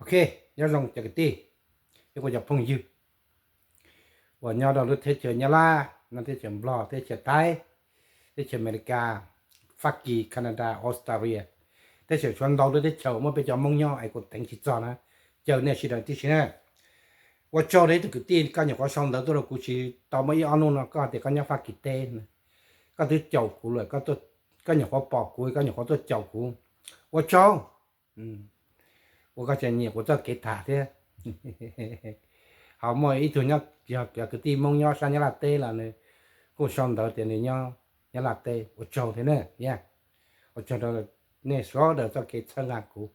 Ok, nyob zoo cov kwv tij, ib puas cov phooj ywg uas nyob rau lub teb chaws Nyab Laj, nyob teb chaws Nplog, teb chaws Thaib, teb chaws Amelikas, Fab Kis, Canada, Australia, teb chaws tshuav ntau lub teb chaws muaj peb cov Hmoob nyob es kuv teev tsis txog na, caw nej sawv daws tib si na. Ua tsaug rau ib tug kwv tij koj nyuam qhuav sau ntawv tuaj rau kuv tsis tau muaj ib ob hnub no koj hais tias koj nyob Fab Kis teb, koj twb caum kuv lawm, koj nyuam qhuav pom kuv, koj nyuam qhuav tuaj caum kuv. Ua tsaug. Ua koj tseem nyiam kuv txoj kev tham thiab. Ho muaj ib tug nyob, yog cov kwv tij Hmoob nyob sab Nyab Laj teb los nws kuj sau ntawv tias nws nyob Nyab Laj teb, ua tsaug thiab na. Ua tsaug rau nej sawv daws txoj kev txhawb nqa kuv.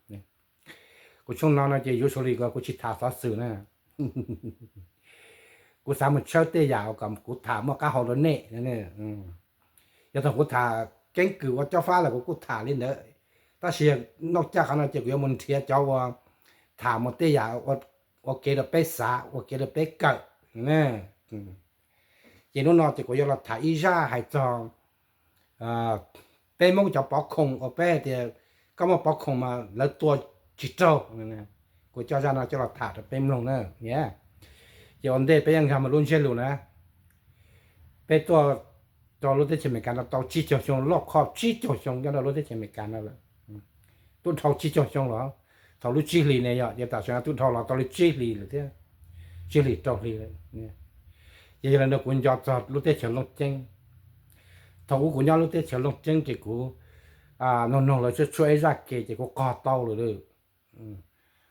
Kuv tshooj no no ces usually ko kuv tsis tham xov xwm na. Kuv xav mus tshawb tej yam kom kuv tham muaj qab hau rau nej. Yog thaum kuv tham keeb kwm ua cob fab los kuv kuj tham li ntawd, tab sis noj caj qhov no ces kuv yuav mus nrhiav cov uas tham mus tej yam ua kev rau peb xav, ua kev rau peb kawm. Ces hnub no ces kuv yuav los tham ib zaj hais txog peb Hmoob cov pov khoom uas peb hais tias koj muaj pov khoom mas lawv tua tsis raug. Kuv coj zaj no coj los tham rau peb mloog na. Ces ua ntej peb yuav nkag mus lub ntsiab lus na, peb tuaj rau lub teb chaws Amelikas no tau tsib caug xyoo, loj kho tsib caug xyoo nyob rau lub teb chaws Amelikas no lawm. Tuaj dhau tsib caug xyoo los, thaum lub tsib hlis ne yom, ces tam sim no twb dhau los tau li tsib hlis lawm thiab, tsib hlis rau hlis lawm. Ces yog li ntawd kuv nco txog lub teb chaws Looj Ceeb. Thaum ub kuv nyob lub teb chaws Looj Ceeb ces kuv noog noog lawv tshuab tshuab ib zaj ke ces kuv qog tau lawm.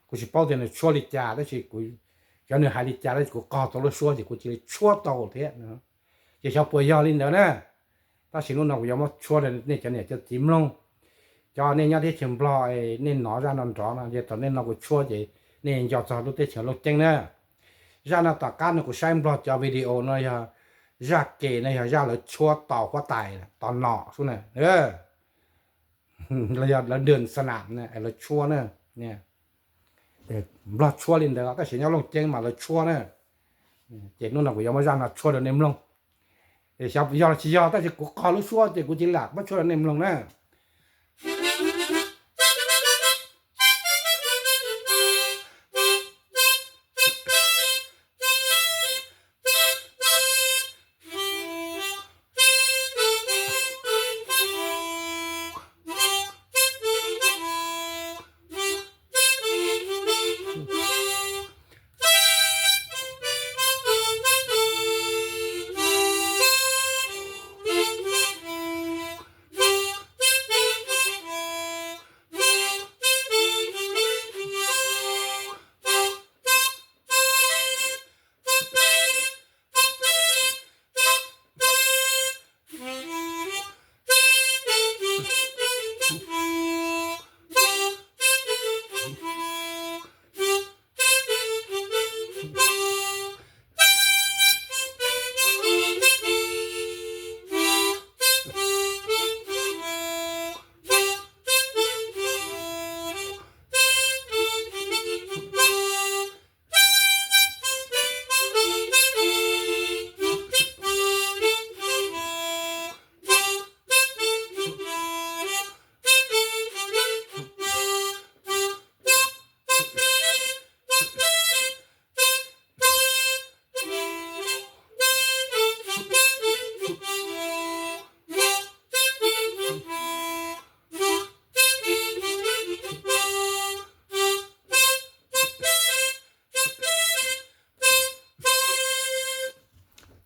Kuv tsis paub tias nws tshuab li cas tab sis kuv, xyov nws hais li cas tab sis kuv qog tau lub suab ces kuv cia li tshuab tau thiab. Ces xyov puas yog li ntawd na, tab sis hnub no kuv yuav muab tshuab rau nej cov niam cov txiv mloog. Cov nej nyob teb chaws Nplog nej hnov zaj no nrov no ces thaum nej hnov kuv tshuab ces nej nco txog lub teb chaws Looj Ceeb na. Zaj no tom qab no kuv saib Nplog cov video no yog zaj ke no yog zaj lawv tshuab tos huab tais tos nom xwb na, los yog lawv dwm xa nam na lawv tshuab na. Nplog tshuab li ntawd tab sis nyob Looj Ceeb mas lawv tshuab na. Ces hnub no kuv yuav muab zaj no tshuab rau nej mloog. Xyov yog los tsis yog tab sis kuv qog lub suab ces kuv cia li lam muab tshuab rau nej mloog na.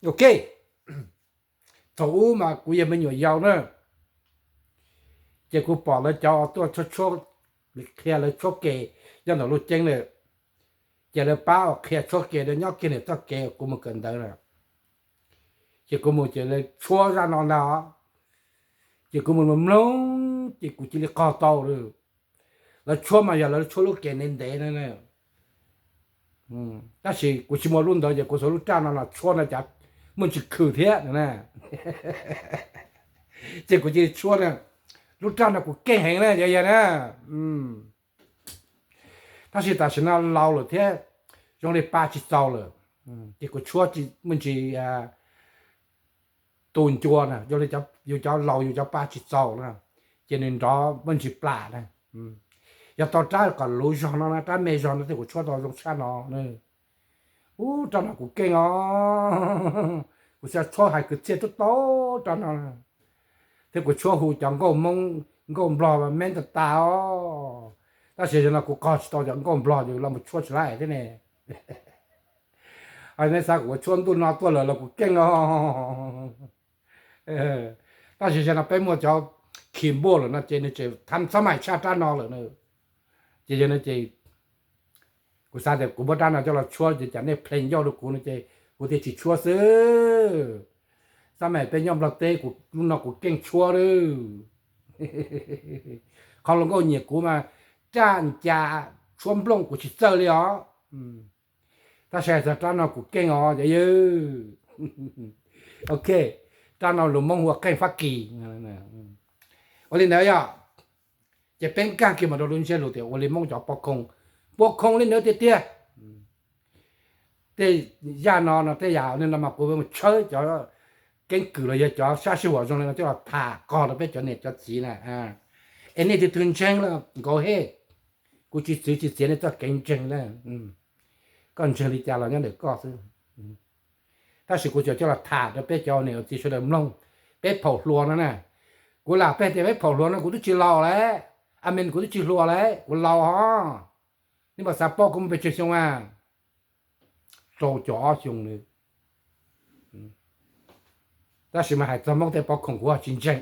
Ok, thaum ub mas kuv yog me nyuam yaus na, ces kuv pom lawv cov tuaj tshuab, qhia lawv tshuab ke nyob ntawm Looj Ceeb lawm, ces lawv pab ua qhia tshuab ke rau nyob kiag ntawm txoj kev kuv mus kawm ntawv na. Ces kuv mus ces lawv tshuab zaj no ntag, ces kuv mus mloog ces kuv cia li qog tau lawm. Lawv tshuab mas yog lawv tshuab lub ke ntev ntev na, tab sis kuv tsis muaj lub ntawd ces kuv xuas lub raj no los tshuab no cas muaj ntsis khwm thiab na. Ces kuv cia li tshuab na, lub raj no kuv keej heev na yog yog na. Tab sis tam sim no laus lawm thiab, zoo li pa tsis txaus lawm, ces kuv tshuab muaj ntsis tu ncua na, yus cov laus yus cov pa tsis txaus na, ces nws nrov muaj ntsis plam na. Yog tau rab kom luv zog no, rab me zog no thiab kuv tshuab tau zoo tshaj no. Ub, rab no kuv keej os. Kuv xav tshuab hais kwv txhiaj tub tau rab no, thiab kuv tshuab hu cov nkauj Hmoob nkauj Nplog me ntag tas os. Tab sis zaum no kuv qog tsis tau cov nkauj Nplog, yus los mus tshuab tsis laib thiab ne. Neb xav kuv tshuab ntuj no tuaj lawm los kuv keej os. Tab sis zaum no peb muaj cov keyboard lawm no ces nws tseem tham xab maim tshaj rab no lawm na. Ces yog no ces kuv xav tias kuv muab rab no coj los tshuab ces cas nej play ncauj rau kuv no ces kuv thiaj tsis tshuab xwb. Xab maim peb nyob Nplog teb, kuv lub no kuv keej tshuab lawm. Qhov hluas nkauj nyiam kuv mas raj ncas tshuab nplooj kuv tsis txawj li os. Tab sis hais txog rab no kuv keej os cov yawg. Ok, rab no lus Hmoob hu ua qeej fab kis. Ua li ntawd yog, ces peb nkag kiag mus rau lub ntsiab lus tias ua li Hmoob cov pov khoom, pov khoom li ntawd tiag tiag. Tej yam no no tej yam no mas kuv mus tshawb cov keeb kwm los yog cov sab sij huam zoo li no coj los tham qog rau peb cov niam cov txiv na. Es nej tus twg ntseeg los nkaus hej, kuv tsis txwv tsis txiav nej txoj kev ntseeg na. Koj ntseeg li cas los nyob ntawm koj xwb. Tab sis kuv tsuas coj los tham rau peb cov niam cov txiv sawv daws mloog. Peb phaum hluas no na, kuv lam peb tias peb phaum hluas no kuv twb tsis laus lawm, a me kuv twb tsis hluas lawm, kuv laus os. Nej puas xav paub kuv muaj pes tsawg xyoo a? Rau caum ob xyoo nws. Tab sis mas hais txog Hmoob tej pov khoom kuv tsis ntseeg.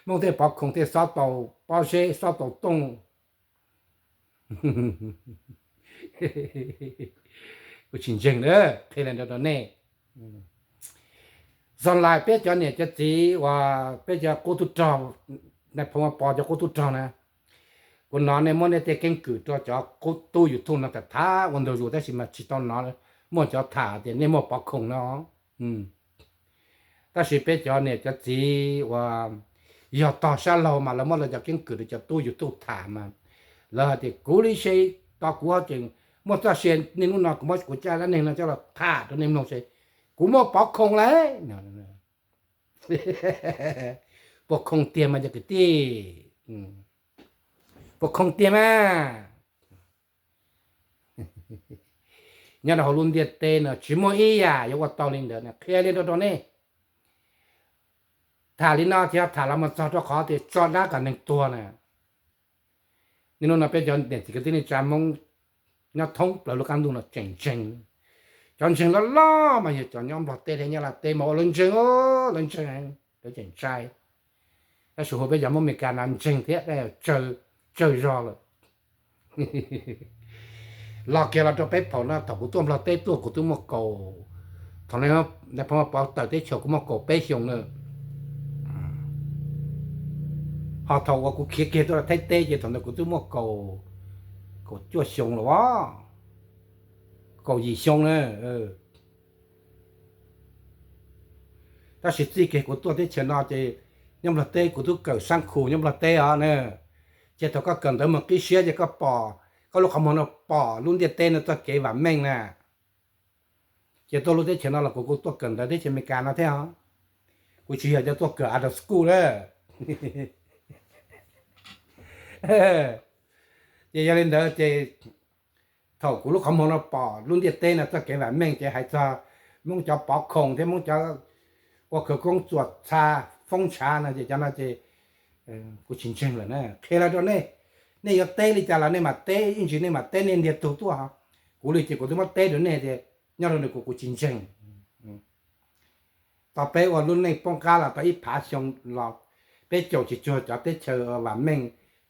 Hmoob tej pov khoom tej xob tau pob zeb xob tau tooj, kuv tsis ntseeg na, qhia li ntawd rau nej. Zog lais peb cov niam cov txiv uas peb cov qub tub rog, nais phoo Pov cov qub tub rog na, kuv hnov nej muab nej tej keeb kwm rau cov qub tub YouTube no tham tham ua ntaug zus tab sis mas tsis tau hnov muaj cov tham tias nej muaj pov khoom no. Tab sis peb cov niam cov txiv uas yog tog sab laug mas lawv muab lawv cov keeb kwm rau cov tub YouTube tham mas lawv hais tias kuv li se, tos kuv ho tseem muaj txoj sia niaj hnub no kuv muab kuv caj dab neeg no coj los tham rau nej mloog se kuv muaj pov khoom lawm. Pov khoom tiag mas cov kwv tij, pov khoom tiag mas. Nyob rau hauv lub ntiaj teb no tsis muaj ib yam yuav ua tau li ntawd na, qhia li ntawd rau nej. Tham li no ces yog tham los mus txog rau qhov tias tso dab kom neeg tuag na. Niaj hnub no peb cov niam txiv kwv tij neej tsa Hmoob nyob thoob plaws lub qab ntuj no tseem ntseeg. Cov ntseeg loj loj mas yog cov nyob Nplog teb thiab Nyab Laj teb mas ua lawv ntseeg, lawv ntseeg, lawv tseem ntshai. Tab sis hos peb cov Hmoob Amelikas no ntseeg thiab, tsawg zog lawm. Los kiag los rau peb phaum no, thaum kuv tuaj Nplog teb tuaj kuv twb muaj kaum, thaum nais phoo Pov tawm teb chaws kuv muaj kaum peb xyoo na. Ho thaum uas kuv khiav kiag tuaj Thaib teb ces thaum ntawd kuv twb muaj kaum, kaum cuaj xyoo los, kaum yim xyoo na. Tab sis txij kiag kuv tuaj teb chaws no ces nyob Nplog teb kuv twb kawm sab khu nyob Nplog teb os na. Ces thaum koj kawm ntawv mus qib siab ces koj pom, koj lub qhov muag no pom lub ntiaj teb no txoj kev vam meej na. Ces tuaj lub teb chaws no los kuv kuj tuaj kawm ntawv teb chaws Amelikas no thiab os. Kuv tsis yog cov tuaj kawm adult school na. Ces yog li ntawd ces thaum kuv lub qhov muag no pom lub ntiaj teb no txoj kev vam meej ces hais txog Hmoob cov pov khoom thiab Hmoob cov ua khawv koob txuas txha foob ntshav no ces cov no ces kuv tsis ntseeg lawm na. Qhia lawv rau nej, nej yuav teb li cas los nej mam teb, ib ntsis nej mam teb nej ntiag tug tuaj. Kuv li ces kuv twb muab teb rau nej tias nyob rau ntawm kuv kuv tsis ntseeg. Tau peb ua lub neej poob qab los tau ib phav xyoo los peb caum tsis cuag cov teb chaws vam meej,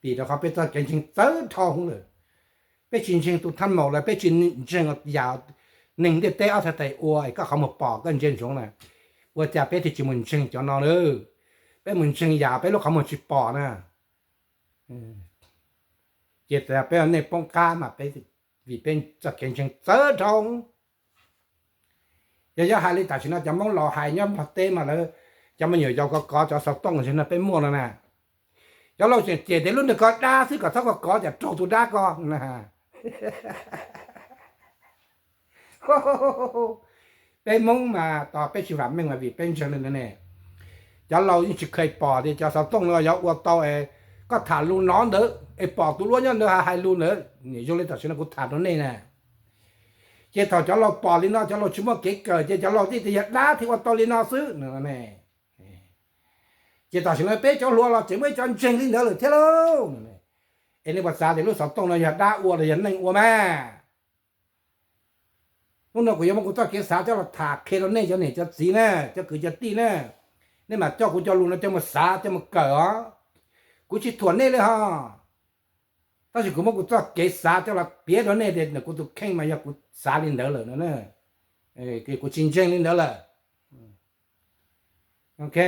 vim rau qhov peb txoj kev ntseeg txawv dhau hwv lawm. Peb tsis ntseeg tus thaj maum lawm, peb tsis ntseeg yam neeg ntiaj teb ob txhais tes ua es koj qhov muag pom koj ntsia ntsoov na. Ua cas peb thiaj tsis mus ntseeg cov no lawm? Peb mus ntseeg yam peb lub qhov muag tsis pom na. Ces peb ua neej poob qab mas peb, vim peb txoj kev ntseeg txawv dhau. Yog yuav hais li tam sim no cov Hmoob laus hais nyob Nplog teb mas lawv, cov me nyuam yaus kov kov cov xov tooj ntawd no peb muaj no na. Cov laus tseem cem tias lub ntawd kov dab xwb kom txhob kov kov tsam raug tus dab ko na. Peb Hmoob mas tos peb tsis vam meej mas vim peb ntseeg li ntawd ne. Cov laus yeej tsis kheev pom tias cov xov tooj no yuav ua tau es koj tham lus no ntawd es pom tus duab nyob ntawd hais lus ntawd, niam zoo li tam sim no kuv tham rau nej na. Ces thaum cov laus pom li no cov laus tsis muaj kev kawm ces cov laus thiaj tias yog dab thiaj ua tau li no xwb. Ces tam sim no peb cov hluas los tseem muaj ib cov ntseeg li ntawd lawm thiab lauj. Es nej puas xav tias lub xov tooj no yog dab ua los yog neeg ua mas? Hnub no kuv yuav muab kuv txoj kev xav coj los tham qhia rau nej cov niam cov txiv na, cov kwv cov tij na. Nej mam coj kuv cov lus no coj mus xav coj mus kawm os. Kuv tsis thuam nej li ho, tab sis kuv muab kuv txoj kev xav coj los piav rau nej tias kuv tus kheej mas yog kuv xav li ntawd lawm no na. Kuv tsis ntseeg li ntawd lawm. Ok.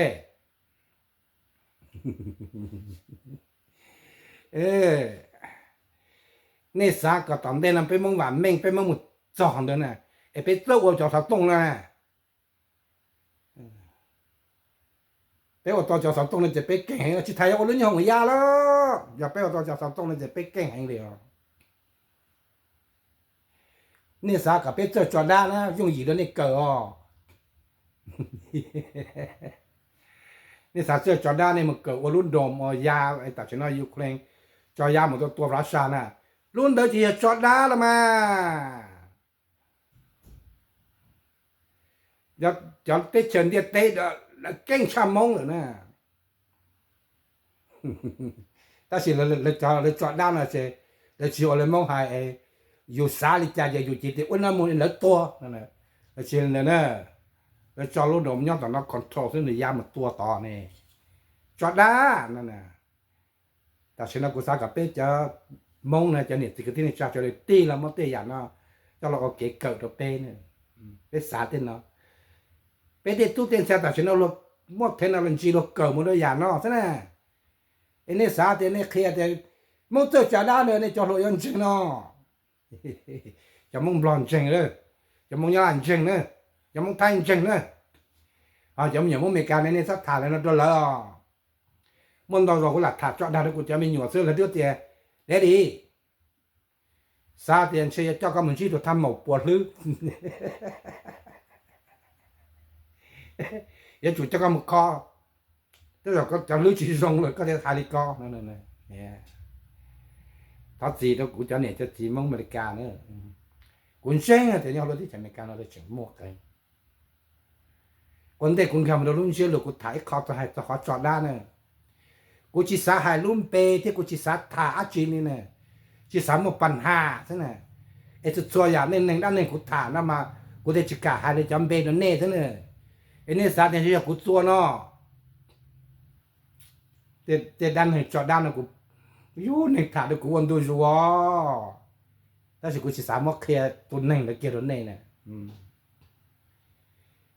Nej xav kom tom ntej no peb Hmoob vam meej peb Hmoob mus txog ntawd na, es peb txawj ua cov xov tooj no na. Peb ua tau cov xov tooj no ces peb keej heev, tsis tas yog ua lub nyuag hoom ya los yog peb ua tau cov xov tooj no ces peb keej heev li os. Nej xav kom peb txawj tso dab na, yooj yim rau nej kawm os. Nej xav txawj tso dab nej mus kawm ua lub drone uas ya tam sim no Ukraine tso ya mus tua tua Russia na, lub ntawd ces yog tso dab los mas. Cov teb chaws ntiaj teb lawv keej tshaj Hmoob lawm na. Tab sis lawv tso dab no ces lawv tsis ua li Hmoob hais, yus xav li cas ces yus cia li ua no mus lawv tuag. Lawv tsis li ntawd na, lawv tso lub drone nyob tom no control xwb nws ya mus tua tod ne. Tso dab no. Tam sim no kuv xav kom peb cov Hmoob no cov niam txiv kwv tij neej tsa sawv daws tig los muab tej yam no coj los ua kev kawm rau peb. Peb xav tej no, peb tej tub tej ntxhais tam sim no luag muaj thev no los ntsis luag kawm mus rau yam no xwb na. Es nej xav tias nej qhia tias Hmoob txawj tso dab na nej cov hluas yuav ntseeg no. Cov Hmoob Nplog ntseeg na, cov Hmoob Nyab Laj ntseeg na, cov Hmoob Thaib ntseeg na. Ho cov me nyuam Hmoob Amelikas ne nej txhob tham li no rau lawv os. Muaj ntau zaus kuv lam tham tso dag rau kuv cov me nyuam xwb lawv twb tias, Daddy, xav tias ntshe yuav coj koj mus ntsib tus thaj maum puas hlwb, yuav tsum coj koj mus kho, tej zaum cov hlwb tsis zoo lawm koj thiaj hais li ko. Thov txim rau kuv cov niam cov txiv Hmoob Amelikas na. Kuv ntseeg tias nyob hauv lub teb chaws Amelikas no tseem muaj qee. Ua ntej kuv nkag mus rau lub ntsiab lus kuv tham ib qho txog hais txog qhov tso dab na. Kuv tsis xav hais lub npe thiab kuv tsis xav tham dab tsi li na, tsis xav muaj pas nhas xwb na. Es txhua txhua yam neej neeg dab neeg kuv tham no mas kuv thiaj tsis kam hais li cov npe rau nej xwb na. Es nej xav tias yog kuv txua no, tej dab neeg tso dab no kuv, yus neeg tham rau kuv ua ntu zus os. Tab sis kuv tsis xav muab qhia tus neeg ntawd kiag rau nej na.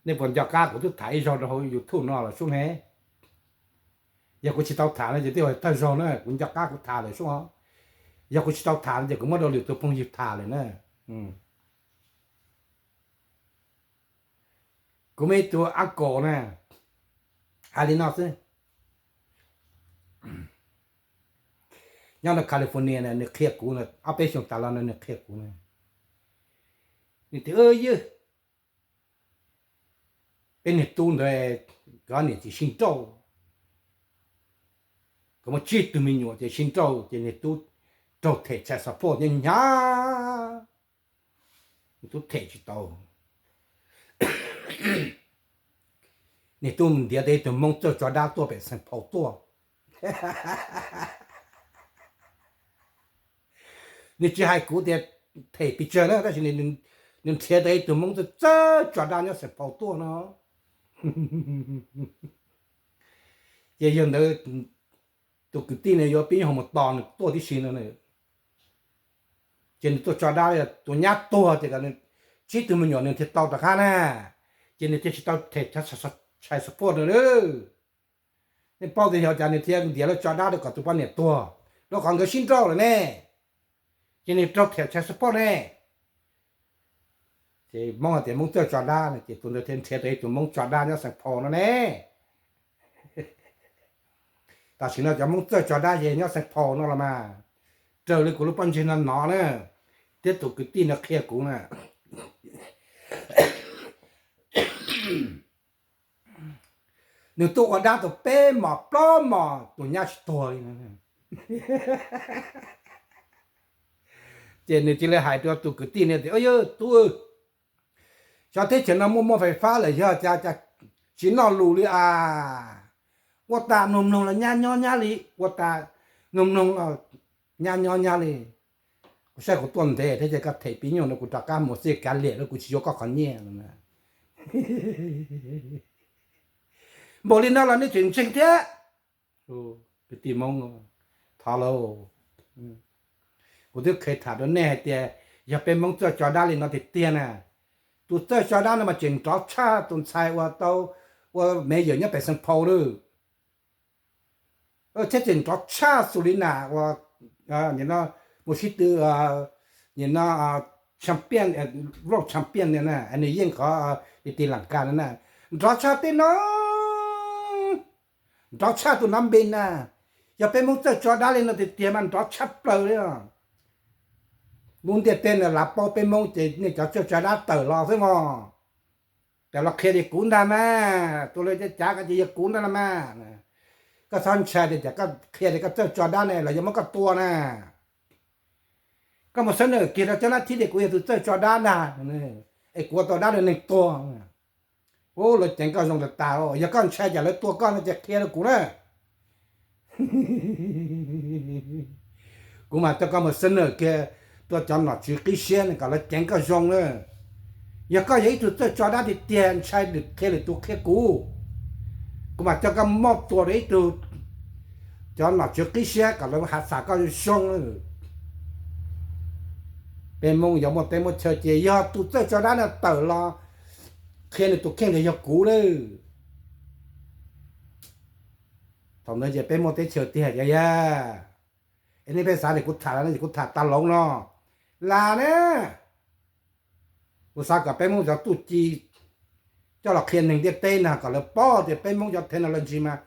Nej puas nco qab kuv twb tham ib zaug rau hauv YouTube no lawm sub ne? Yog kuv tsis tau tham no ces twb yog thawj zaug na, kuv nco qab kuv tham lawm sub. Yog kuv tsis tau tham no ces kuv muab rau lwm tus phooj ywg tham lawm na. Kuv muaj ib tug ab kaum na, hais li no xwb. Nyob rau California na, nws qhia kuv, ob peb xyoos tas los no nws qhia kuv na. Nws tias, Ywg, peb niag tub ntawd, nkawd niam txiv sib nrauj, nkawd muaj tsib tug me nyuam ces sib nrauj ces niag tub raug them child support nyob hnyav, niag tub them tsis tau. Niag tub ntiav tau ib tug Hmoob txawj tso dab tuaj pem Xeem Phau tuaj. Nws tsis hais kuv tias them pes tsawg na, tab sis nws nrhiav tau ib tug Hmoob txawj tso dab nyob Xeem Phau tuaj no. Ces yog ntawd tus kwv tij no yuav pib ho mus tos nws tuaj tib si no. Ces nws tuaj tso dab, tus nyab tuag ces tsib tug me nyuam nws thiaj tau rov qab na. Ces nws thiaj tsis tau them child support no. Nej paub tias yog cas nws thiaj ntiav lawv tso dab rau kom tus poj niam tuag, rau qhov nkawd sib nrauj lawm ne. Ces nws raug them child support ne. Ces Hmoob hais tias Hmoob txawj tso dab no ces tus ntawd thiaj nrhiav tau ib tug Hmoob tso dab nyob Xeem Phau no ne. Tam sim no cov Hmoob txawj tso dab ces nyob Xeem Phau no los mas, raws li kuv lub pob ntseg no hnov na, thiab tus kwv tij no qhia kuv na. Nws tuaj ua dab tau peb hmos plaub hmos tus nyab tsis tuag li no. Ces nws cia li hais rau tus kwv tij no tias, Yog tub, xyov teb chaws no muaj muaj fais fab lawm yog cas tsis noj lus li as. Ua tas mloog mloog los nyab nyob nyab li, ua tas mloog mloog los nyab nyob nyab li. Kuv saib kuv tuaj ntev thiab ces koj them pib nyuj no kuv rov qab mus xij kav liam lawm, kuv tsis yuav koj qhov nyiaj no. Npaum li no los nej tseem ntseeg thiab. Kwv tij Hmoob, thov lauj, kuv twb kheev tham rau nej hais tias yog peb Hmoob txawj tso dab li no tiag tiag na, tus txawj tso dab no mas tseem nrov tshaj tus ntxhais uas tau ua me yawm nyob pem Xeev Phau lawm. Thiab tseem nrov tshaj Xus Li Nas uas mus sib tw, nim no champion, world champion, nws yeej qhov ti ti Lam Kas no na, nrov tshaj tej no, nrov tshaj tus Nab Npe na. Yog peb Hmoob txawj tso dab li no tiag tiag mas nrov tshaj plaws li. Lub ntiaj teb no lav paub peb Hmoob ces nej cov txawj tso dab tawm los xwb mog. Tawm los qhia li kuv ntag mas, tus lawv cav cav ko ces yog kuv ntag los mas. Koj txhob ntshai tias koj qhia tias koj txawj tso dab ne los yuav muab koj tua na. Koj mus xeeb nawm kiag rau cov nab thib tias kuv yog tus txawj tso dab ntag, es kuv ua tau dab rau neeg tuag. Ub, lawv ceev koj zoo tas tas, yog koj ntshai cas lawv tua koj no ces qhia rau kuv na. Kuv mam coj koj mus xeeb nawm kiag rau cov nom tswv qib siab kom lawv ceev koj zoo na. Yog koj yog ib tug txawj tso dab tiag tiag ntshai lwm qhia lwm tus qhia kuv, kuv mam coj koj moj tua rau ib tug cov nom tswv qib siab kom lawv xam koj zoo zoo. Peb Hmoob yuav muaj teb muaj chaw ces yog tus txawj tso dab no tawm los qhia nws tus kheej tias yog kuv lawm. Thaum ntawd ces peb muaj teb chaws tiag yog yag. Es nej peb xav tias kuv tham los no es kuv tham tas loos no las na. Kuv xav kom peb Hmoob cov txuj ci coj los qhia neeg ntiaj teb no kom lawv paub tias peb Hmoob cov technology mas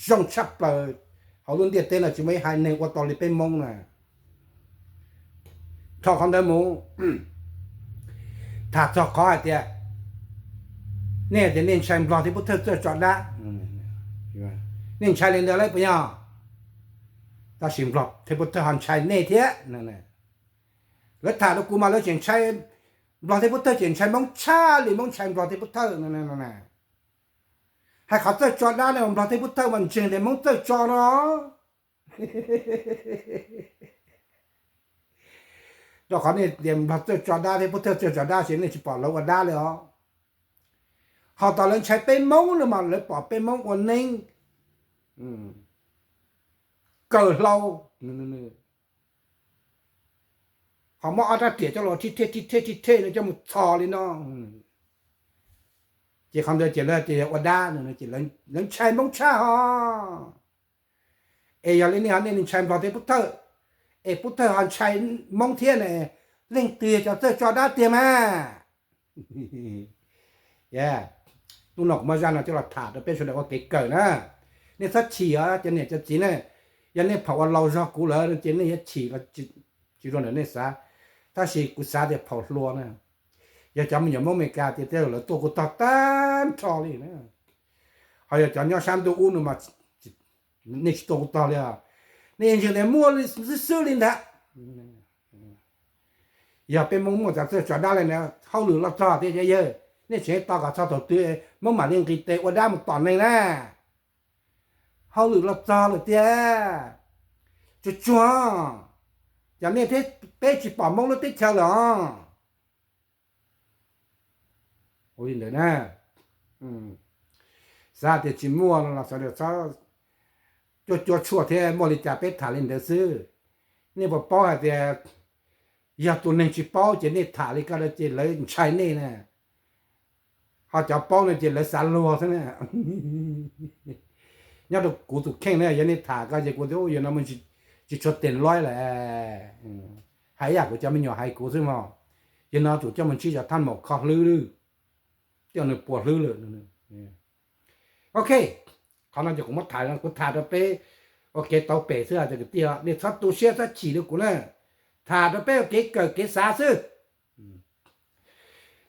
zoo tshaj plaws. Hauv lub ntiaj teb no tsis muaj ib haiv neeg ua tau li peb Hmoob na. Dhau qhov ntawd mus, tham txog qhov hais tias nej tias nej ntshai Nplog thiab Pub Thawj txawj tso dab, nej ntshai li ntawd lawm puas yog? Tab sis Nplog thiab Pub Thawj ho ntshai nej thiab. Lawv tham rau kuv mas lawv tseem ntshai Nplog thiab Pub Thawj, tseem ntshai Hmoob tshaj li Hmoob ntshai Nplog thiab Pub Thawj. Hais qhov txawj tso dab ne, Nplog thiab Pub Thawj mas ntseeg tias Hmoob txawj tso no. Rau qhov nej tias Nplog txawj tso dab thiab Pub Thawj txawj tso dab ces nej tsis pom lawv ua dab li os. Ho tas lawv ntshai peb Hmoob no mas lawv pom peb Hmoob ua neeb kawg hlau, ho muab ob rab riam coj los rhib rhej rhib rhej rhib rhej no coj mus txhos li no. Ces qhov ntawd ces lawv tias yog ua dab no ces lawv ntshai Hmoob tshaj ho. Es yog li nej ho nej ntshai Nplog thiab Pub Thawj, es Pub Thawj ho ntshai Hmoob thiab ne, leej twg yog cov txawj tso dab tiag mas? Hnub no kuv muab zaj no coj los tham rau peb sawv daws ua kev kawm na. Nej txhob chim os cov niam cov txiv ne, yog nej pom ua laus zog kuv lawm no ces nej yuav chim los tsis zoo ntawm nej xav, tab sis kuv xav tias phaum hluas na, yog cov me nyuam Hmoob Amelikas tias tej zaum lawv tuaj kuv tog tag nrho li na. Ho yog cov nyob sab ntuj ub no mas nej tsis tuaj kuv tog li os. Nej yeej ntseeg tias muaj xwb xwb li ntawd. Yog peb Hmoob muaj cov txawj tso dab li na, hauj lwm los txog tiag cov yawg, nej tseem tos kom txog thaum twg Hmoob mam li nqis tes ua dab mus tom neeg na. Hauj lwm los txog lawm tiag. Tsuag tsuag, cov nej thiab peb tsis pom Hmoob lub teb chaws lawm os. Ua li ntawd na, xav tias tsis muaj los sawv daws txhob cua cua tshuaj thiab, muaj li cas peb tham li ntawd xwb. Nej puas paub hais tias yog tus neeg tsis paub ces nej tham li ko ces lawv ntshai nej na. Ho cov paub no ces lawv xav luag xwb na. Nyob rau kuv tus kheej na, yog nej tham ko ces kuv tias yog no tsis tshua tes loib lawm. Hais ib yam kuv cov me nyuam hais kuv xwb mog, yog no tsum coj mus ntsib cov thaj maum kho hlwb lawm, coj nws puas hlwb lawm. Ok, qhov no ces kuv muab tham, kuv tham rau peb ua kev tauv pem xwb cov kwv tij, nej txhob tu siab txhob chim rau kuv na. Tham rau peb ua kev kawm kev xav xwb.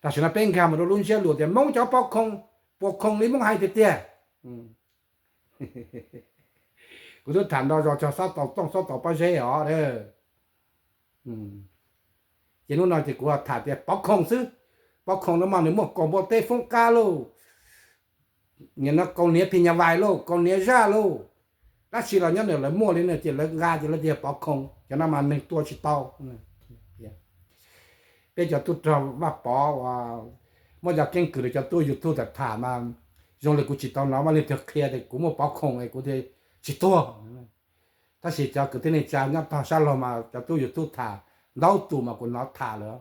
Tam sim no peb nkag mus rau lub ntsiab lus tias Hmoob cov pov khoo, puas khoo li Hmoob hais tiag tiag? Kuv twb tham nrog zos cog xob tau tooj xob tau pob zeb os. Ces hnub no ces kuv tham tias pov khoom xwb. Pov khoom no mas nws muaj kaus npua teb foob qab lauj, nim no kaus hniav phis nyas vais lauj, kaus hniav zaj lauj, dab tsi los nyob ntawm lawv muaj li no ces lawv nqa ces lawv tias pov khoom, cov no mas neeg tua tsis tau. Peb cov tub rog Vaj Pov uas muaj cov keeb kwm rau cov tub YouTube tham tham mas zoo li kuv tsis tau hnov muaj leej twg qhia tias kuv muaj pov khoom es kuv thiaj tsis tuag. Tab sis cov kwv tij neej tsa nyob tog sab laug mas cov tub YouTube tham ntau tus mas kuv hnov tham lawm.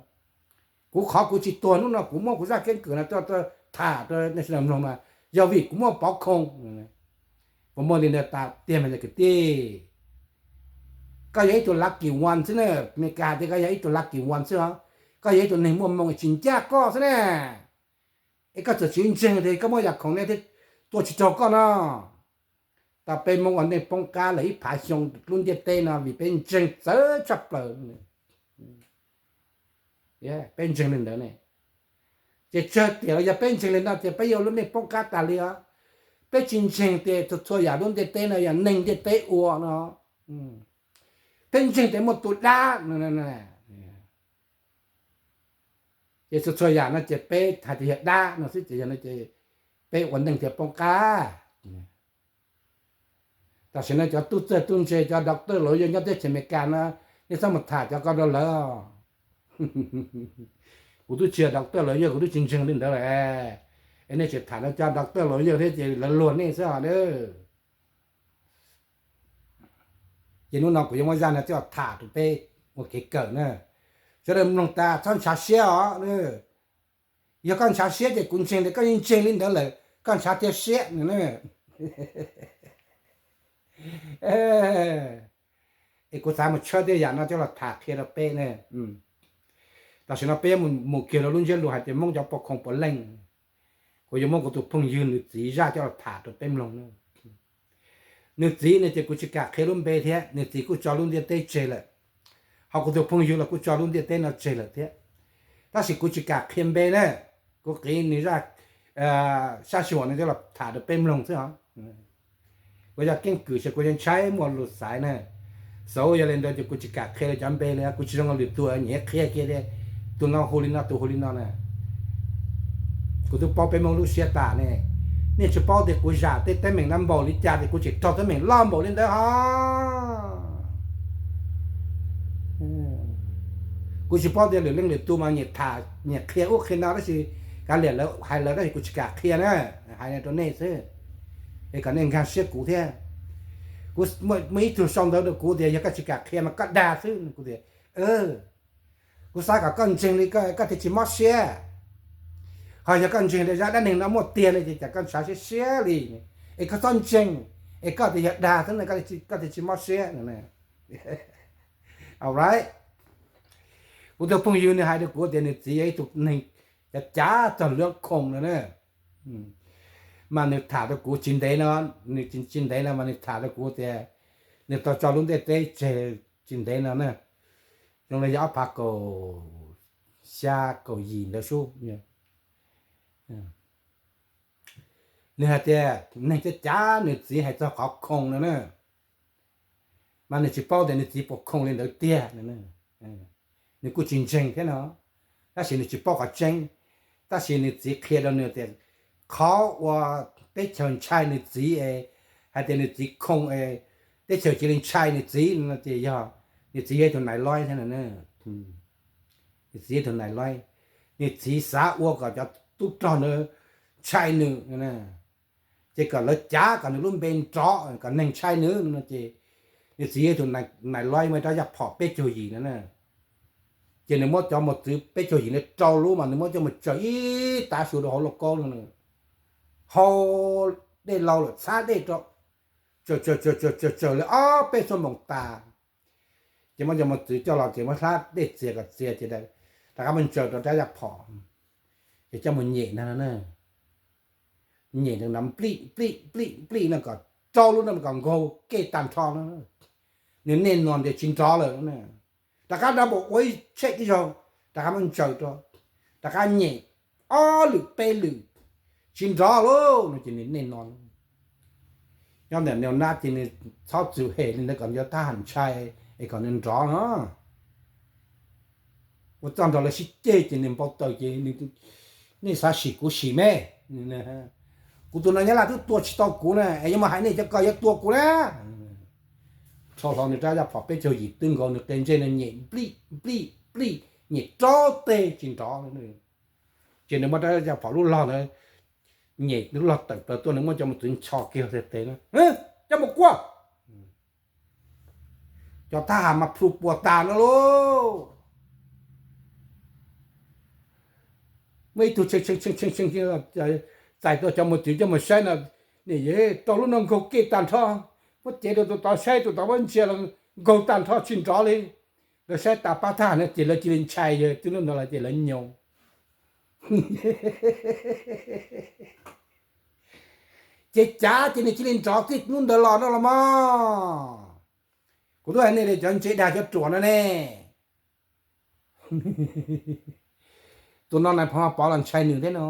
Kuv qhov kuv tsis tuag hnub no kuv muab kuv zaj keeb kwm no tuaj tham rau nej sawv daws mloog mas yog vim kuv muaj pov khoom. Puas muaj li ntawd tas tiag mas cov kwv tij? Koj yog ib tug lucky one xwb na. Meskas hais tias koj yog ib tug lucky one xwb os. Koj yog ib tug neeg muaj hmoo es tsis ncaj koj xwb na. Es koj txawm tsis ntseeg tias koj muaj yam khoom nej thiaj tua tsis raug koj no. Tau peb Hmoob ua neej poob qab lawm ib phav xyoo lub ntiaj teb no vim peb ntseeg txawv tshaj plaws. Peb ntseeg li ntawd ne. Ces tsawg tiam los yog peb ntseeg li no ces peb yuav lub neej poob qab tas li os. Peb tsis ntseeg tias txhua txhua yam lub ntiaj teb no yog neeg ntiaj teb ua no. Peb ntseeg tias muaj tus dab, ces txhua txhua yam no ces peb hais tias yog dab no xwb ces yog no ces peb ua neej thiaj poob qab. Tam sim no cov tub txawj tub ntse cov doctor lawyer nyob teb chaws Amelikas no, nej txhob mus tham cov ko rau lawv. Kuv twb tsis yog doctor lawyer, kuv twb tsis ntseeg li ntawd lawm. Es nej tseem tham rau cov doctor lawyer thiab ces lawv luag nej xwb os. Ces hnub no kuv yuav muab zaj no coj tham rau peb ua kev kawm na. Sawv daws mloog tas txhob ntshav siab os. Yog koj ntshav siab ces kuv ntseeg tias koj yeej ntseeg li ntawd lawm, koj ntshav thiab siab. Es kuv xav mus tshawb tej yam no coj los tham qhia rau peb ne. Tam sim no peb yuav mus kiag rau lub ntsiab lus hais tias Hmoob cov pov khoom puav leej. Kuv yuav muab kuv tus phooj ywg nws txiv zaj coj los tham rau peb mloog na. Nws txiv ne ces kuv tsis kam qhia lub npe thiab, nws txiv kuj tso lub ntiaj teb tseg lawm. Ho kuv tus phooj ywg los kuj tso lub ntiaj teb no tseg lawm thiab. Tab sis kuv tsis kam qhia npe na, kuv qiv nws zaj sab sij huam no coj los tham rau peb mloog xwb os. Kuv yog keeb kwm ces kuv yeej ntshai muaj lus xaiv na. Xav yog li ntawd ces kuv tsis kam qhia li cov npe li, kuv tsis zoo li lwm tus nyiam qhia kiag tias tus no hu li no tus hu li no na. Kuv twb paub peb Hmoob lub siab tas ne. Nej tsis paub tias kuv zam tej teeb meem no npaum li cas tias kuv tseem raug teeb meem loj npaum li ntawd hos. Kuv tsis paub tias lwm leej lwm tus mas nyiam tham nyiam qhia ub qhia no tab sis kav liam lawv hais lawv tab sis kuv tsis kam qhia na. Hais rau nej xwb es kom nej nkag siab kuv thiab. Kuv muaj ib tug sau ntawv rau kuv tias yog koj tsis kam qhia mas koj dag xwb. Kuv tias kuv xav kom koj ntseeg li koj thiaj tsis mob siab. Ho yog koj ntseeg tias zaj dab neeg no muaj tiag li ces cas koj ntshav siab siab li, es koj txhob ntseeg, es koj tias yog dag xwb koj thiaj tsis mob siab. Alright. Kuv tus phooj ywg nws hais rau kuv tias nws txiv yog ib tug neeg cav cav txog lub khoom no na. Mas nws tham rau kuv tsis ntev no, nws tsis ntev no mas nws tham rau kuv tias nws tau tso lub ntiaj teb tseg tsis ntev no na. Zoo li yog ob phav kaum xya kaum yim ntawd sub. Nws hais tias neeg cav cav nws txiv hais txog qhov khoom no na. Mas nws tsis paub tias nws txiv puas khoom li ntawd tiag. Nws kuj tsis ntseeg thiab no, tab sis nws tsis paub qhov tseeb. Tab sis nws txiv qhia rau nws tias qhov uas teb chaws ntshai nws txiv es hais tias nws txiv khoom es teb chaws cia li ntshai nws txiv no ces yog nws txiv yog ib tug nais loib thiab no. Nws txiv yog ib tug nais loib, nws txiv xav ua kom cov tub rog ntawd ntshai nws, ces kom lawv cav kom nws lub npe nrov kom neeg ntshai nws no ces nws txiv yog ib tug nais loib muaj rab yaj phom peb caug yim no na. Ces nws muab cov mos txwv peb caug yim no rau lub mas nws muab coj mus tsaws ib tav su rau hauv lauj kaub no, hau dej lau lawm txhab dej rau, tsaws tsaws tsaws tsaws tsaws tsaws li ob peb xuab moos tas. Ces muab cov mos txwv coj los ces muab hlab dej txias kom txias ces rov qab muab ntsaws rau rab yaj phom, ces coj mus nyem ntag no na. Nyem nplij nplij nplij nplij no kom rau lub no kom nkaug kej tag nrho no. Nws nej nua ntias tsis nrov lawm. Rov qab rau npaum ua ib tshem ib zaug, rov qab muab ntsaws rau, rov qab nyem ob lwm peb lwm, tsis nrov lauj no ces nws nej nua. Nyob ntawm nws nab ces nws txhob txwm hem li ntawd kom cov thab ham ntshai es kom nws nrov no. Ua txuj nrog lawv sib ceg ces nws npau taws ces nej xav sim kuv sim me. Kuv tus no Nyab Laj twb tua tsis tau kuv na es yuav mus hais nej cov ko yuav tua kuv na. Rho hlo nws rab yaj phom peb caug yim twb nkaus nws qe ntsej no nyem nplij nplij nplij, nyem rau teg tsis nrov. Ces nws muab rab yaj phom lub log ntawd, nyem lub log tawm plaws tuaj nws muab cov mos txwv ncho kiag tes no, coj mus kuaj. Cov thab ham mas plhu puas tas no lauj. Muaj ib tug tshee tshee tshee tshee txais tau cov mos txwv coj mus saib no, nim rau lub no nkaug kej tag nrho, muab cev rau tus tod saib tus tod muab ntsia los nkaug tag nrho tsis nrov li. Lawv saib tas pab thab ham no ces lawv cia li ntshai yawg twb lub ntawd los ces lawv nyoos. Ces cav ces nws cia li nrov txij hnub ntawd los no los mas. Kuv twb hais nej li cov ntse dag cov ruam no ne. Tus no nais phoo Pov los ntshai nws thiab no,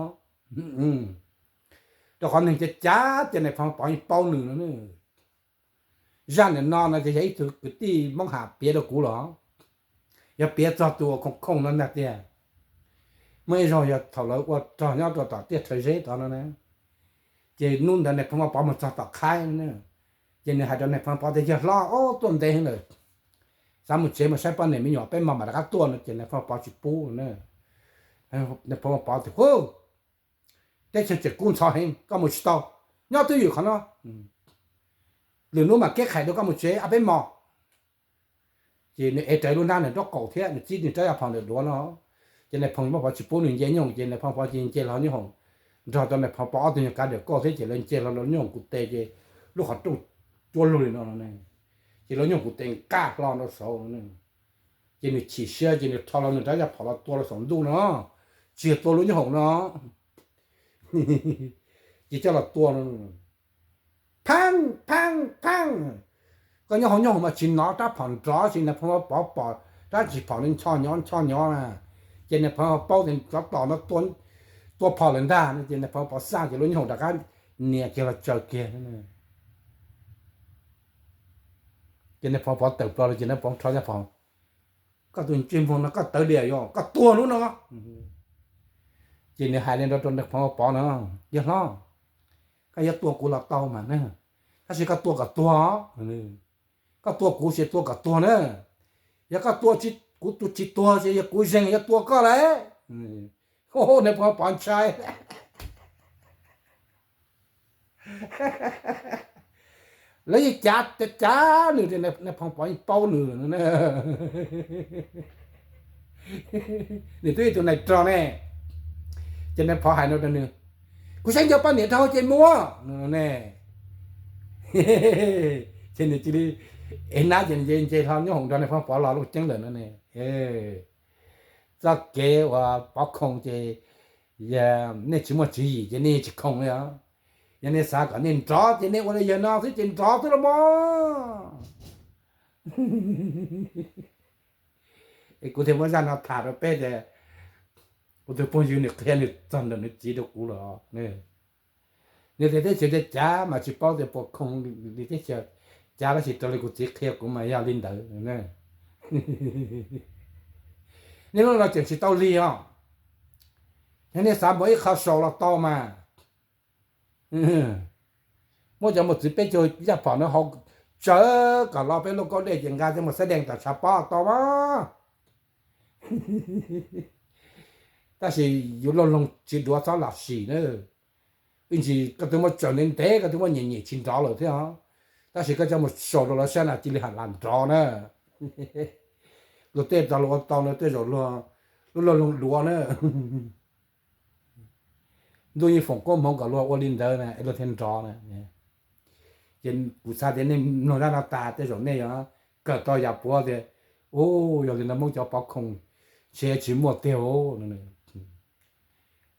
rau qhov neeg cav cav ces nais phoo Pov yeej paub nws no. Zaj ntawm no no ces yog ib tug kwv tij Hmoob Ham piav rau kuv los, yog piav txog tus uas khoom khoom no ntag tiag. Muaj ib zaug yog thaum lawv ua rog nyob rau tom tiaj Rhawv Zeb tod no na, ces hnub ntawd nais phoo Pov mus txog tom qhaib, ces nws hais rau nais phoo Pov tias, Yawg hlob, tuaj ntev heev lawm, xav mus tsev mus saib poj niam me nyuam peb mog mam rov qab tuaj no. Ces nais phoo Pov tsis pub na. Nais phoo Pov tias, Hu, teb chaws tseem kub ntxhov heev, koj mus tsis tau, nyob twj ywm qhov no, lwm hnub mam keb qhais rau koj mus tsev ob peb mos. Ces nws ev rawv lub hnab ntawm nraub qaum thiab nws txib nws rab yaj phom ntawm duav no. Ces nais phoo Pov tsis pub nws nce nyooj, ces nais phoo Pov ces nce hlo nyooj hoom nrog rau nais phoo Pov ob tug nyuag kav dawm kauj thiab ces lawv nce hlo lub nyooj hoom kuv tes ces lub qhov rooj cuab lug li no no. Ces lub nyooj hoom kuv tes nqaj hlo rau saud no. Ces nws chim siab ces nws rho los nws rab yaj phom los tua rau saum ntuj no, tsis yog tua lub nyooj hoom no, ces coj los tua no. Phaaj, phaaj, phaaj. Koj nyob hauv nyooj hoom mas tsis hnov rab phom nrov, ces nais phoo Pov pom rab ntsis phom ncho nyob ncho nyob na. Ces nais phoo paub tias tsov tom no tua phom lawm ntag no, ces nais phoo Pov xaj ces lub nyooj hoom rov qab nias kiag los tsaws kiag. Ces nais phoo Pov tawm plaws los ces nais phoo rho yaj phom, Koj tus ntsej muag no koj tawv diam yog koj tuag hnub no. Ces nws hais li no rau nais phoo Pov no, Yawg hlob, koj yuav tua kuv los tau mas na, tab sis koj tua kom tuag. Koj tua kuv ces tua kom tuag na. Yog koj tua kuv tsis tuag ces yog kuv zeeg yuav tua koj lawm. Nais phoo Pov ntshai. Lawv yeej cav cav nws, nais phoo Pov yeej paub nws. Nws twb ib tug nais rog ne. Ces nais phoo hais no rau nws, Kuv saib nco poj niam dhau ces mus ne. Ces nws cia li ev hnab ces nws nce hlo nyooj hoom nrog nais phoo Pov los lub ceeb lawm no ne. Txoj kev uas pov khoo ces nej tsis muaj tswv yim ces nej tsis khoo li os. Yog nej xav kom nej nrov ces nej ua li yawg no xwb ces nrov xwb los mas. Es kuv thiaj muab zaj no tham rau peb tias, kuv tus phooj ywg nws qhia nws txog ntawm nws txiv rau kuv los, nws tias teb chaws cav mas tsis paub tias puas khoo li teb chaws cav, tab sis raws li kuv txiv qhia kuv mas yog li ntawd. Nej lub no tseem tsis tau lig os, yog nej xav mus ib qho saus los tau mas. Muab cov mos txwv peb caug yaj phom no hau tsawv kom los peb lub kaub dej ces nqa coj mus xab dees tom tshav pob tau mas. Tab sis yus loj loog tsis duav txhob lam sim na. Ib ntsis koj twb muab tsaws ntev ntev koj twb muab nyem nyem tsis nrov lawm thiab os, tab sis koj coj mus saus rau lawv saib na cia li ham lam nrov na. Luag tej tau luag ua tau no tej zaum luag lub loj loog duav na. Ntuj yeej foom koob hmoov kom luag ua li ntawd na es luag thiaj nrov na. Ces kuv xav tias nej mloog zaj no tas tej zaum nej yuav kawm tau yam puav tias, u, yog li no Hmoob cov pov khoo ntshe tsis muaj tiag.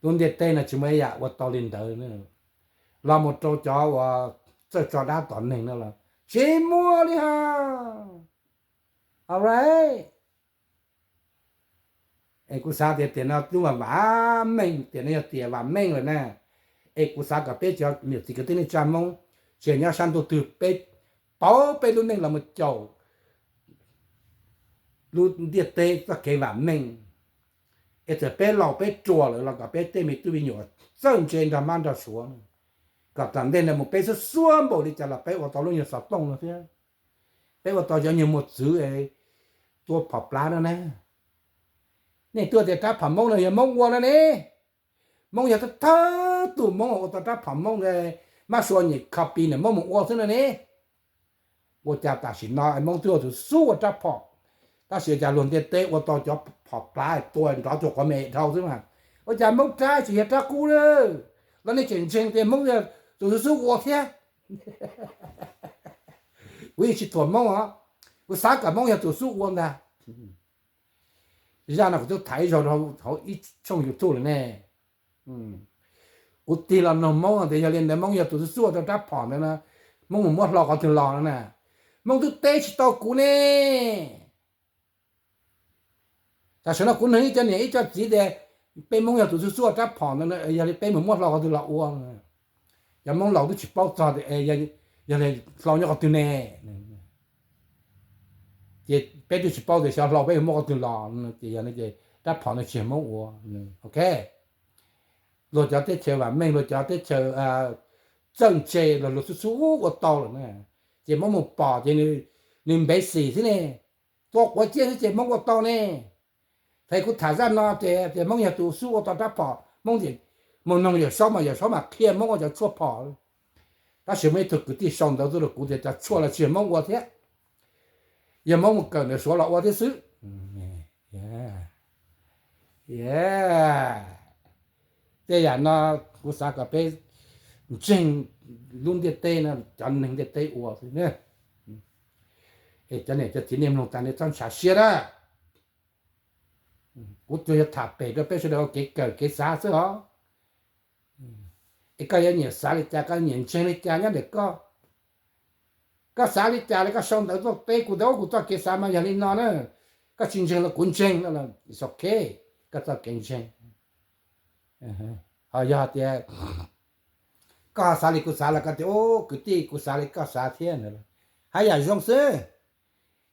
Lub ntiaj teb no tsis muaj ib yam ua tau li ntawd. Los mus rau cov uas txawj tso dab tom neeg no los tsis muaj li hos. Alright. Es kuv xav tias tiam no twb vam meej, tiam no yog tiam vam meej lawm na. Es kuv xav kom peb cov niam txiv kwv tij neej tsa Hmoob tsis nyob sab ntuj twg, peb pauv peb lub neej los mus caum lub ntiaj teb txoj kev vam meej, es txawm peb laus peb ruam lawm los kom peb tej me tub me nyuam txawj ntse nrog mab nrog suav, kom tom ntej no mus peb xub xuab npaum li cas los peb ua tau lub nyuag xov tooj no thiab, peb ua tau cov nyuag mos txwv tua phom plab no na. Nej twb tias rab phom Hmoob no yog Hmoob ua no ne. Hmoob yog thawj thawj tus Hmoob ua tau rab phom Hmoob, mab sua nyem copy nws Hmoob mus ua xwb no ne. Ua cas tam sim no Hmoob twb ua tus xub ua rab phom, tab sis ua cas luag ntiaj teb ua tau cov phom plab tua nrov cuag quav me dhau xwb mas, ua cas Hmoob rab tsis yog rab qub lawm? Los nej tseem ntseeg tias Hmoob yog tus xub xub ua thiab? Kuv yeej tsis thuam Hmoob os, kuv xav kom Hmoob yog tus xub ua ntag. Zaj no kuv twb tham ib zaug hauv ib tshooj YouTube lawm ne. Kuv tig los nug Hmoob tias yog li ntawd Hmoob yog tus xub xub ua tau rab phom ntawd na, Hmoob mus muab hlo qhov twg los no na? Hmoob twb teb tsis tau kuv ne. Tam sim no kuv nug ib co niam ib co txiv tias peb Hmoob yog tus xub xub ua rab phom ntawd, yog li peb mus muab hlo qhov twg los ua? Cov Hmoob laus twb tsis paub txog tias yog li hlo nyob qhov twg ne. Ces peb twb tsis paub tias xyov hlo peb yuav muab qhov twg los, ces yog no ces rab phom no tsis yog Hmoob ua. Ok, luag cov teb chaws vam meej, luag cov teb chaws txawj ntse los luag xub xub ua tau lawm na, ces Hmoob mus pom ces nws npev xim xwb ne, tua quav ciaj xwb ces Hmoob ua tau ne. Thaum kuv tham zaj no ces tias Hmoob yog tus xub ua tau rab phom, Hmoob ces mus noog Yawm Saub mas Yawm Saub mas qhia Hmoob ua cov tshuaj phom. Tab sis muaj ib tug kwv tij sau ntawv tuaj rau kuv tias cov tshuaj los tsis yog Hmoob ua thiab, yog Hmoob mus kawm ntawm Suav los ua thiab xwb. Tej yam no kuv xav kom peb ntseeg lub ntiaj teb no, cov neeg ntiaj teb ua xwb. Es cov niam cov txiv nej mloog tas nej txhob ntshav siab na. Kuv tsuas yog tham pem rau peb sawv daws ua kev kawm kev xav xwb os. Es koj yuav nyiam xav li cas, koj nyiam ntseeg li cas nyob ntawm koj. Koj xav li cas los koj sau ntawv tuaj teb kuv tias kuv txoj kev xav mas yog li no na. Koj tsis ntseeg los kuv ntseeg no los it's ok, koj txoj kev ntseeg. Ho yog tias koj xav li kuv xav los koj tias kwv tij kuv xav li koj xav thiab ntag, haj yam zoo xwb.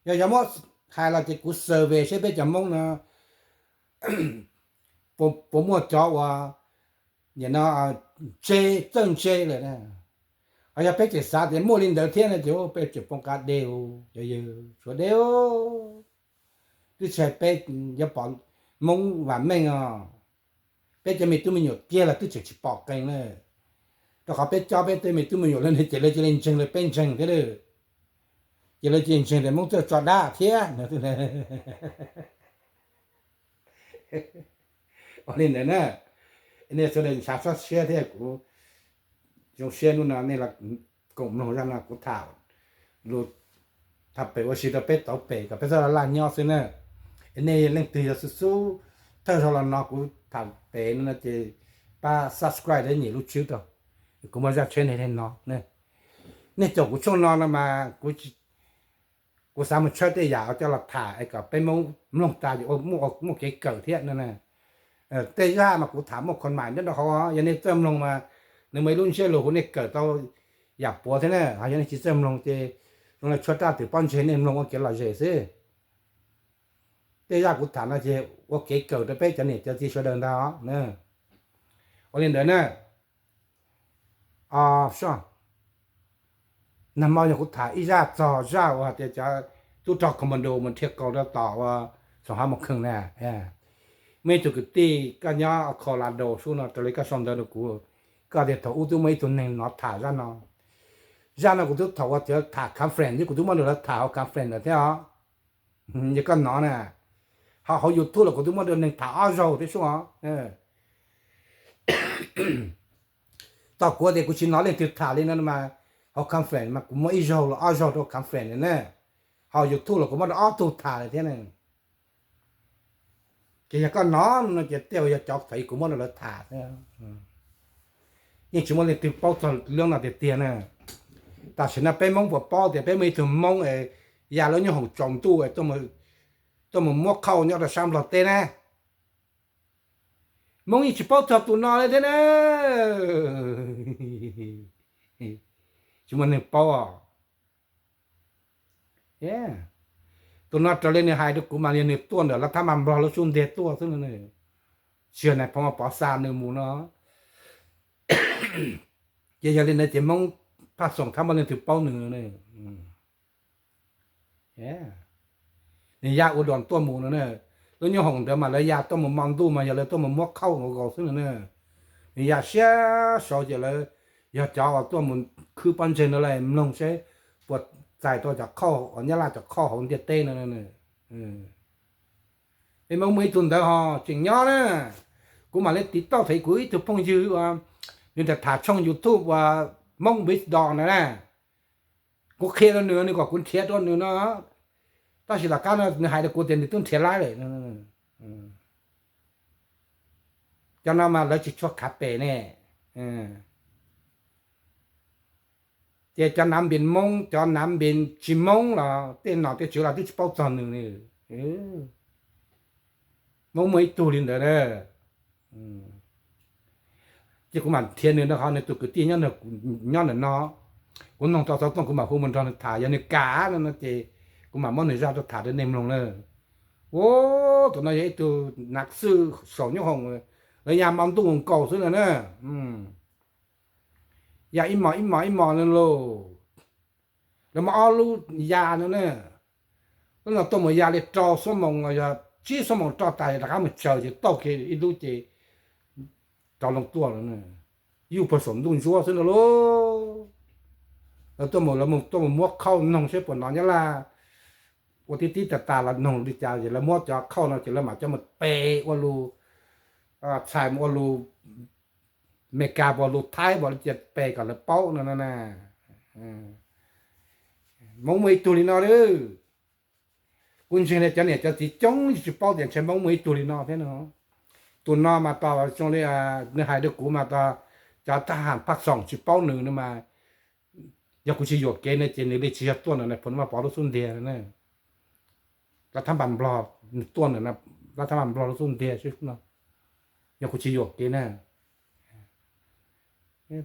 Yog yog muab hais los ces kuv survey seb peb cov Hmoob no puas muaj cov uas nim no ntse, txawj ntse lawm na. Ho yog peb tseem xav tias muaj li ntawd thiab no ces peb tseem poob qab deb, cov yawg suav deb. Twb tsis hais peb yuav pom Hmoob vam meej os, peb cov me tub me nyuam kiag los twb tseem tsis pom qees na. Rau qhov peb coj peb tej me tub me nyuam lawv ne ces lawv cia li ntseeg lawv peb ntseeg thiab lawm. Ces lawv cia li ntseeg tias Hmoob txawj tso dab thiab. Ua li ntawd na, nej sawv daws ntshav txhob siab thiab, kuv zoo siab hnub no nej los koom mloog zaj no kuv tham lus, tham pem ua si rau peb tauv pem kom peb txhob laj laj nyob xwb na. Es nej leej twg yog xub xub thawj zaug los no kuv tham pem no ces pab subscribe thiab nyem lub tswb rau, kuv muaj zaj tsheb neeg li no. Nej caum kuv tshooj no no mas kuv xav mus tshawb tej yam coj los tham es kom peb Hmoob mloog tas muaj kev kawm thiab no. Tej zaj mas kuv tham muaj comment nyob rau hauv, yog nej txawj mloog mas nws muaj ib lub ntsiab lus hu nej kawm tau yam puav thiab na. Ho yog nej tsis txawj mloog ces zoo li tshuab raj twm pob ntseg nej mloog ua kev lom zem xwb. Tej zaj kuv tham no ces ua kev kawm rau peb cov niam cov txiv sawv daws ntag os. Ua li ntawd na, nag hmo yog kuv tham ib zaj txog zaj uas hais tias cov tub rog commando mus dhia kaus rau tom uas Xoo Hab Moos Kheej na. Muaj ib tug kwv tij koj nyob Colorado sub no raws li koj sau ntawv rau kuv, koj tias thaum ub twb muaj ib tug neeg no tham zaj no. Zaj no kuv twb thaum ua tiav tham conference thiab, kuv twb muab rau lawv tham hauv conference lawm thiab os. Yog koj hnov na, hauv YouTube los kuv twb muab rau neeg tham ob zaug thiab sub os. Tau kuv tias kuv tsis hnov leej twg tham li no mas hauv conference mas kuv muab ib zaug los ob zaug rau conference na. Hauv YouTube los kuv muab rau ob tug tham lawm thiab na. Ces yog koj hnov no ces tej zaum yog cov feem kuv muab rau lawv tham thiab. Yeej tsis muaj leej twg paub txog lub no tiag tiag na. Tam sim no peb Hmoob puas paub tias peb muaj ib tug Hmoob es ya lub nyoob hoom tsaus ntuj es tuaj mus muab qhauj nyob rau sab Nplog teb na? Hmoob yeej tsis paub txog tus no li thiab na. tsis muaj neeg paub os. Tus no raws li nws hais rau kuv mas yog nws tuaj ntawm lawv thab mas nplog lub xub ntiag tuaj xwb no. Tsis yog nais phoo Pov Xa nws mus no. Ces yog li ntawd ces Hmoob Phaj Xoom thab muaj leej twg paub nws. Nws ya ua dos tuaj mus no na. Lub nyoob hoom ntawd mas lawv ya tuaj mus mo ntuj mas yog lawv tuaj mus muab khauj nkaus nkaus xwb no na. Nws ya siab saud ces lawv yog cov uas tuaj mus khwb pob ntseg no los mloog seb puas txais tau cov khauj uas Nyab Laj cov khauj hauv ntiaj teb no. Es Hmoob muaj ib tug ntawd ho tseem nyob na. Kuv mam li tiv tauj thaum kuv ib tug phooj ywg uas nws tham tham tshooj YouTube uas Hmoob Wisdom na na. Kuv qhia rau nws, nws kom kuv nrhiav rau nws no, tab sis tom qab no nws hais rau kuv tias nws twb nrhiav laib lawm. Cov no mas lawv tsis tshua khav pem ne. Ces cov nav npis Hmoob, cov nav npis tsis Hmoob los tej nom tej tswv los twb tsis paub txog nws. Hmoob muaj ib tug li ntawd na. Ces kuv mam nrhiav nws no, qhov nws tus kwv tij nyob ntawm no, kuv noog tau xov tooj kuv mam hu mus nrog nws tham, yog nws kam no no ces kuv mam muab nws zaj tuaj tham rau nej mloog na. Ua, tus no yog ib tug nav xwj saum nyoob hoom, lawv ya mo ntuj nkaus xwb no na. Ya ib mos ib mos ib mos no lauj. Lawv muaj ob lub ya no na. Lub no tuaj mus ya li rau xuab moos los yog tsib xuab moos roj tas rov qab mus tsaws ces tauj kiag ib lub ces rov loo tuaj lawm. Yuj puag saum ntuj ntsuab xwb no lauj. Lawv tuaj mus, lawv tuaj mus muab khauj noog seb puas hnov Nyab Laj ua tib tib tas tas los noog li cas ces lawv muab cov khauj no ces lawv mam coj mus pe ua lus txhais mus ua lus Meskas pos lus Thaib pos li cas pe kom lawv paub no na. Hmoob muaj ib tug li no lawm. Kuv ntseeg tias cov niam cov txiv coob tsis paub tias ntshe Hmoob muaj ib tug li no thiab no. Tus no mas tos zoo li nws hais rau kuv mas tos cov thab ham Phaj Xoom tsis paub nws no mas, yog kuv tsis yuam kev no ces nws li tsis yog tuaj ntawm nais phoo Vaj Pov lub xub ntiag na. Lawv thab npas Nplog, nws tuaj ntawm lawv thab npas Nplog lub xub ntiag xwb no, yog kuv tsis yuam kev na.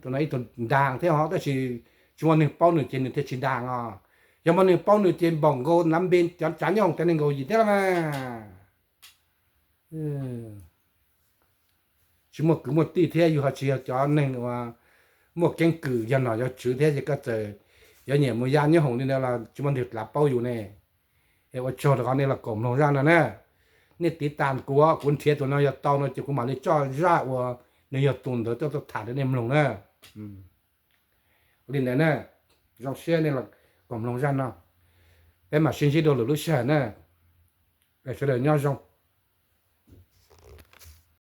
Tus no ib tug ntaag thiab ho, tab sis tsis muaj neeg paub nws ces nws thiaj tsis ntaag os. Yog muaj neeg paub nws ces npaum nkaus nav npe cov tsav nyob hoom cov neeg nkaus yim thiab los mas. Tsis muaj kwv muaj tij thiab yus ho tsis yog cov neeg uas muaj keeb kwm yog nom yog tswv thiab ces koj txawm yuav nyiam mus ya nyob hoom li ntawd los tsis muaj neeg paub yus ne. Es ua tsaug rau qhov nej los koom mloog zaj no na. Nej tiv tas kuv, kuv nrhiav tus no yog tau no ces kuv mam li coj zaj uas nws yog tus ntawd tuaj tham rau nej mloog na. Li ntawd na, zoo siab nej los koom mloog zaj no. Peb mam sib ntsib dua lwm lub sij hawm na. Sawv daws nyob zoo.